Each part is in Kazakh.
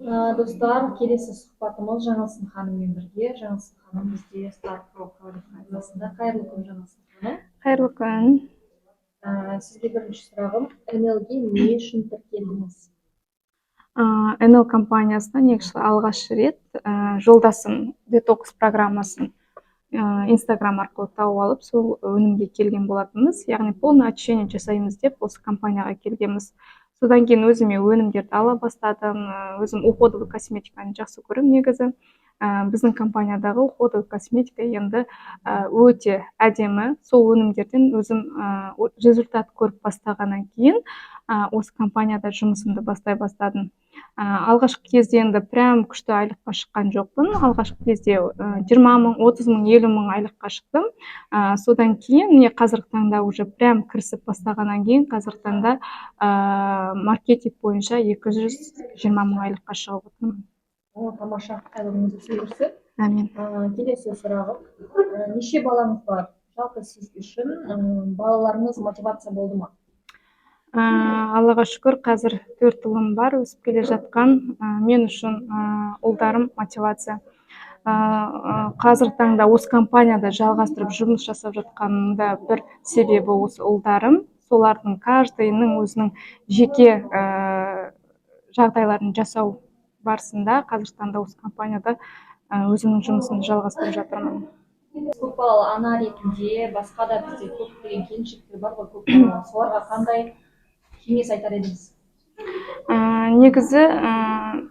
Достар, келесі сұхбатымыз Жаңылсын ханыммен бірге. Жаңылсын ханым бізде Star Pro арнасында. Қайырлы күн, Жаңылсын ханым! Қайырлы күн! Сізге бірінші сұрағым: НЛ-ге не үшін тіркелдіңіз? НЛ компаниясына негізі алғаш рет жолдасым детокс программасын Инстаграм арқылы тауып алып, сол өнімге келген болатынбыз. Яғни полный очищение жасаймыз деп осы компанияға келгенбіз. Содан кейін өзіме өнімдерді ала бастадым. Өзім уходовый косметиканы жақсы көремін негізі. Біздің компаниядағы уходовый косметика енді өте әдемі. Сол өнімдерден өзім результат көріп бастағаннан кейін осы компанияда жұмысымды бастай бастадым. Алғашқы кезде енді прям күшті айлыққа шыққан жоқпын. Алғашқы кезде 20 мың, 30 мың, 50 мың айлыққа шықтым. Содан кейін, міне, қазіргі таңда уже прям кірісіп бастағаннан кейін, қазіргі таңда маркетинг бойынша 220 мың айлыққа шығып отырмын. О, тамаша! Айлығыңыз өсе берсін! Әмин! Келесі сұрағым: неше балаңыз бар? Жалпы сіз үшін балаларыңыз мотивация болды ма? Аллаға шүкір, қазір төрт ұлым бар өсіп келе жатқан. Мен үшін ұлдарым мотивация. Қазіргі таңда осы компанияда жалғастырып жұмыс жасап жатқанымда бір себебі осы ұлдарым. Солардың каждый ының өзінің жеке жағдайларын жасау барысында қазіргі таңда осы компанияда өзімнің жұмысымды жалғастырып жатырмын. Көпбалалы ана ретінде, басқа да бізде көптеген келіншектер бар ғой көпбалалы, соларға қандай кеңес айтар едіңіз? Негізі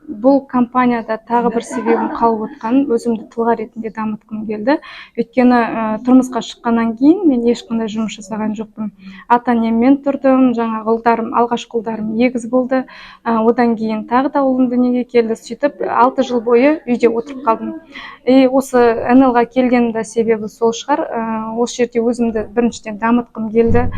бұл компанияда тағы бір себебім қалып отқаным, өзімді тұлға ретінде дамытқым келді. Өйткені тұрмысқа шыққаннан кейін мен ешқандай жұмыс жасаған жоқпын, ата енеммен тұрдым. Жаңағы ұлдарым, алғашқы ұлдарым егіз болды. Одан кейін тағы да ұлым дүниеге келді. Сөйтіп 6 жыл бойы үйде отырып қалдым. И осы НЛ-ға келгенімнің де себебі сол шығар. Осы жерде өзімді біріншіден дамытқым келді.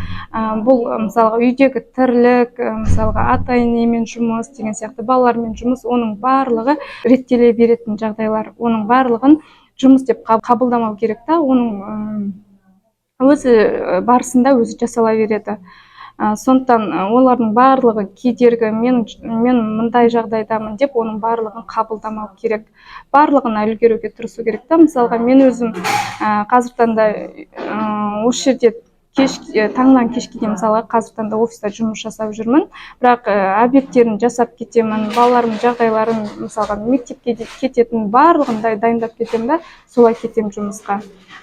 Бұл мысалға, үйдегі тірлік, мысалға, ата енемен жұмыс деген сияқты, балалармен жұмыс, оның барлығы реттеле беретін жағдайлар. Оның барлығын жұмыс деп қабылдамау керек та, оның өзі барысында өзі жасала береді. Сондықтан олардың барлығы кедергі, мен мындай жағдайдамын деп, оның барлығын қабылдамау керек, барлығына үлгеруге тырысу керек та. Мысалға, мен өзім қазіргі таңда осы жерде кеш, таңнан кешке дейін, мысалға, қазіргі таңда офиста жұмыс жасап жүрмін, бірақ обедтерін жасап кетемін, балаларымның жағдайларын, мысалға, мектепке кететін барлығын дайындап кетемін да, солай кетемін жұмысқа.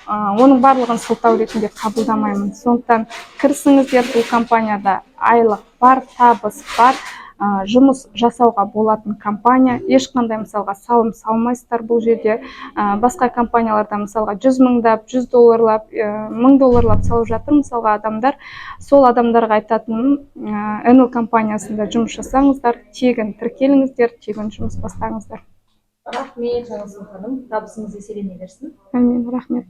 Оның барлығын сылтау ретінде қабылдамаймын. Сондықтан кірісіңіздер, бұл компанияда айлық бар, табыс бар, жұмыс жасауға болатын компания. Ешқандай, мысалға, салым салмайсыздар бұл жерде. Басқа компанияларда, мысалға, 100 мыңдап, 100 долларлап, 1000 долларлап салып жатыр, мысалға, адамдар. Сол адамдарға айтатыным: НЛ компаниясында жұмыс жасаңыздар, тегін тіркеліңіздер, тегін жұмыс бастаңыздар. Рахмет, Жаңылсын ханым, табысыңыз еселене берсін! Әмин, рахмет!